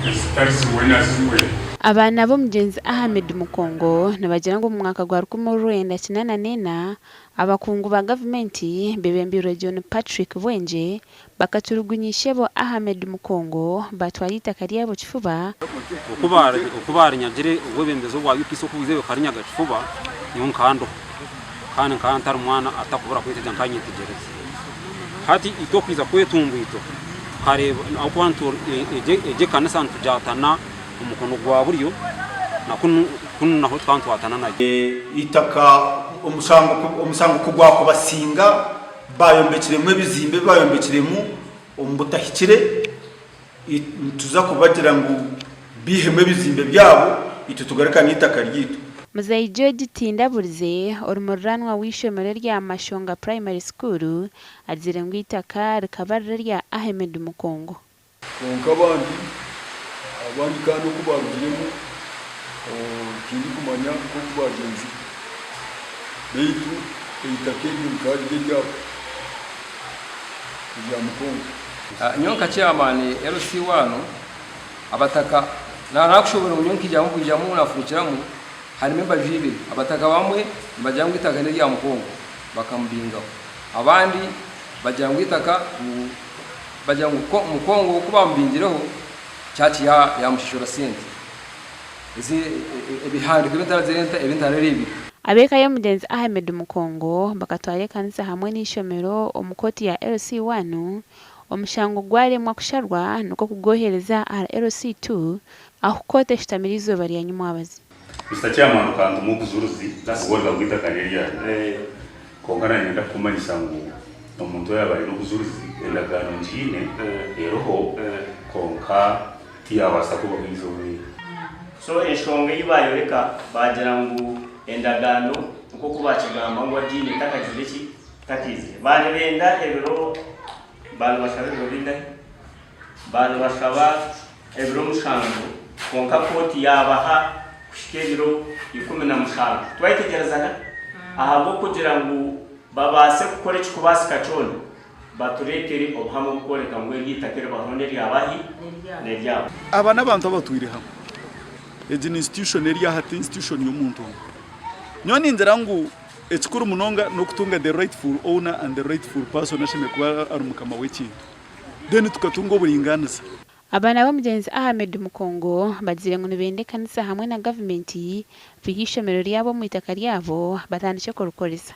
Ezitari zimwe na zimwe. Abaana b'omugyenzi Ahmed Mukongo nibagira ngu omu mwaka gwa 1984, abakungu ba gavumenti bebembeirwe John Patrick Bwengye bakaturugunya ishebo Ahmed Mukongo batwara eitaka ryabo kifuba. Oku baarinyagire obwebembezi obwa UPC oku bwizire bukarinyaga kifuba, nyowe nkaba ndiho kandi nkaba ntari mwana atakubura kwetegyereza nkaba nyetegyereza. Hati itwe okwija kwetumbwitwa tukareeba ahabw'okuba egi ekanisa nitugyatana omukono gwa buryo na kunu kunu naho tukaba nitwatana nayo. Eitaka omushango ku gwakubasinga bayombekiremu ebizimbe ebi bayombekiremu omu butahikire, nituza kubagira ngu baihemu ebizimbe byabo itwe tugarukane eitaka ryaitu. Muzeeyi George Tindaburize ori muriraanwa w'eishomero erya Mashonga Primary School agizire ngu eitaka rikaba riri erya Ahmed Mukongo. Kwonka abandi, abandi kandi oku baarugiremu tindikumanya nk'oku baagyenzire. Beitu eitaka eryo rikaba riri eryabo, erya Mukongo. Nyowe nka chairman LC wanu abataka nakushoboorora ngu nyowe nkaijamu bwijamu nafurukiramu harimu embaju ibiri abataka bamwe nibagira ngu eitaka nerya Mukongo bakamubingaho abandi bagira ngu eitaka ngu bagira ngu Mukongo ku bamubingireho church yamushashura sente ezi ebihandiko ebi ntarareebire. Ab'eka y'omugyenzi Ahmed Mukongo bakatwara ekanisa hamwe n'eishomero omu kooti ya LC I, omushango gwaremwa kusharwa nikwo kugwohereza ahari LC ii ahu kooti eshutamire eizooba rya nyimwabazi. Mister Chairman okantuma obujurizi obworeka ngu eitaka neryangye kwonka nanye nda kukumanyisa ngu omuntu yaaba aine obujurizi endagaano ngiine eriho kwonka tiyabaasa kubaho eizooba eryo. So enshonga ei baayoreka baagira ngu endagaano nk'oku baakigamba ngu agiine takagizire ki? Takaizire. Baanibenda ebiro, baanibashaba ebiro bingahi? Baanibashaba ebiro mushanju, kwonka kooti yaabaha kuhika ebiro 17. Twayetegyerezana? Ahabw'okugira ngu babaase kukora ekirikubaasika kyona, batureetere obuhame oburikworeka ngu eryo eitaka eri bariho n'eryabahi? N'eryabo. Aba n'abantu abatwire hamwe. Egi ni institution eri aha ti institution y'omuntu omwe. Nyowe ningira ngu ekikuru munonga n'okutunga the rightful owner and the rightful person ashemereire kuba ari mukama w'ekintu then tukatunga oburingaaniza. Abaana b'omugyenzi Ahmed Mukongo bagizire ngu nibenda ekanisa hamwe na gavumenti bihe eishomero ryabo omu itaka ryabo batandikye kurikoresa.